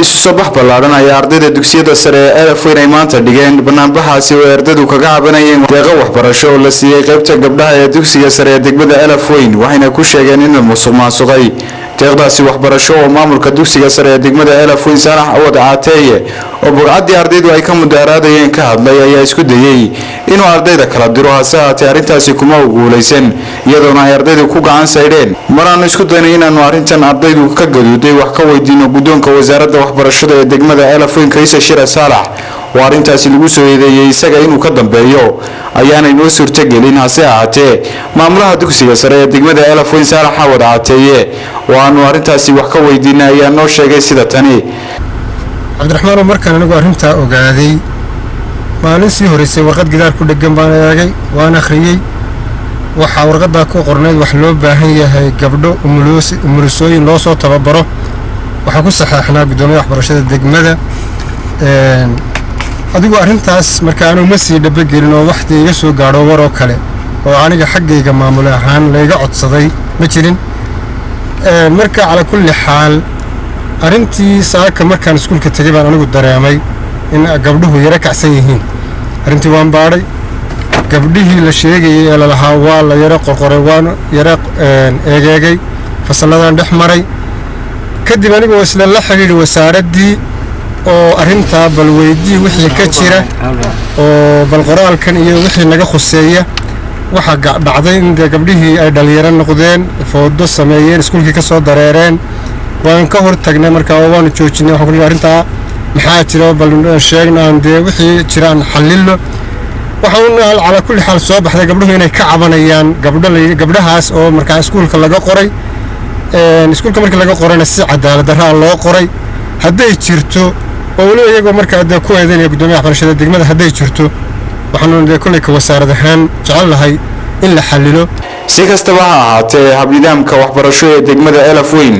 Isu soo bax ballaaran ayaa ardayda dugsiyada sare ee Elafweyn ay maanta dhigeen. Banaanbaxaasi oo ardaydu kaga cabanayeen deeqo waxbarasho oo la siiyey qaybta gabdhaha ee dugsiga sare ee degmada Elafweyn, waxayna ku sheegeen in la musuq maasuqay deeqdaasi waxbarasho oo maamulka dugsiga sare ee degmada Elafweyn, Saalax Awad Caateeye, oo bugcaddii ardaydu ay ka mudaaraadayeen ka hadlay, ayaa isku dayey inuu ardayda kala diro. Hase haatee arrintaasi kuma u guulaysan, iyadoona ay ardaydu ku gacan saydheen. Maraannu isku daynay inaannu arrintan ardaydu ka gaduuday wax ka weydiino guddoonka wasaaradda waxbarashada ee degmada Elafweyn, Kayse Shira Saalax, oo arrintaasi lagu soo eedeeyey isaga inuu ka dambeeyo, ayaanay noo suurtagelin. Hase ahaatee maamulaha dugsiga sare ee degmada Elafweyn, Saalax Xawad Caateeye, oo aanu arrintaasi wax ka weydiinay, ayaa noo sheegay sida tani. Cabdiraxmaanoo, markaan anigu arrintaa ogaaday maalin sii horraysay, warqad gidaar ku dheggan baan eegay, waan akhriyey. Waxaa warqaddaa ku qornayd wax loo baahan yahay gabdho umulisooyin loo soo tababaro. Waxaa ku saxeexnaa guddoomiyaha waxbarashada degmada. Adigu arrintaas marka anugu ma sii dhabogelin oo waxdii iga soo gaadho waroo kale oo aniga xaggayga maamul ahaan layga codsaday ma jirin. Marka calaa kulli xaal, arrintii saaka markaan iskuulka tegay baan anigu dareemay in gabdhuhu yaro kacsan yihiin. Arrintii waan baadhay. Gabdhihii la sheegayay ee lalahaa waa la yaro qorqoray, waan yaro eegeegay, fasalladan dhex maray. Kadib anigoo isla la xidhiidhi wasaaraddii oo arrintaa bal weydii wixii ka jira oo bal qoraalkan iyo wixii naga khuseeya, waxaa dhacday in dee gabdhihii ay dhalinyaro noqdeen, foodo sameeyeen, iskuulkii ka soo dareereen. Waan ka hor tagnay markaa oo waanu joojinay. Waxaan ku nihi, "Arrintaa maxaa jira? Bal sheegno, aan dee wixii jira aan xallilno." Waxaan calaa kulli xaal soo baxday gabdhuhu inay ka cabanayaan gabdho gabdhahaas oo markaa iskuulka laga qoray. Iskuulka markii laga qorayna si cadaalad darraa loo qoray. Hadday jirto oo weliba iyagoo markaa dee ku eedeynaya guddoomiyaha waxbarashada degmada, hadday jirto, waxaanu dee kolley ka wasaarad ahaan jecel lahay in la xallilo. Si kastaba ha ahaatee, habnidaamka waxbarasho ee degmada Elafweyn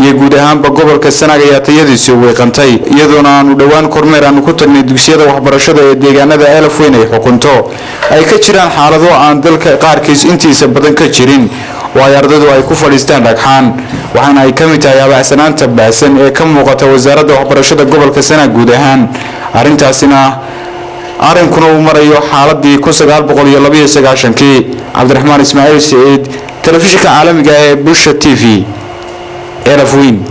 iyo guud ahaanba gobolka Sanaag ayaa tayadiisu wiiqantay, iyadoona aanu dhowaan kormeer aanu ku tagnay dugsiyada waxbarashada ee deegaanada Elafweyn ay xukunto ay ka jiraan xaalado aan dalka qaarkiis intiisa badan ka jirin, oo ay ardaydu ay ku fadhiistaan dhagxaan. Waxaana ay ka mid tahay abacsanaanta baahsan ee ka muuqata wasaaradda waxbarashada gobolka Sanaag guud ahaan, arrintaasina arrinkuna uu marayo xaaladii 1992-kii. Cabdiraxmaan Ismaaciil Siciid, telefishinka caalamiga ee Bulsha TV, Elafweyn.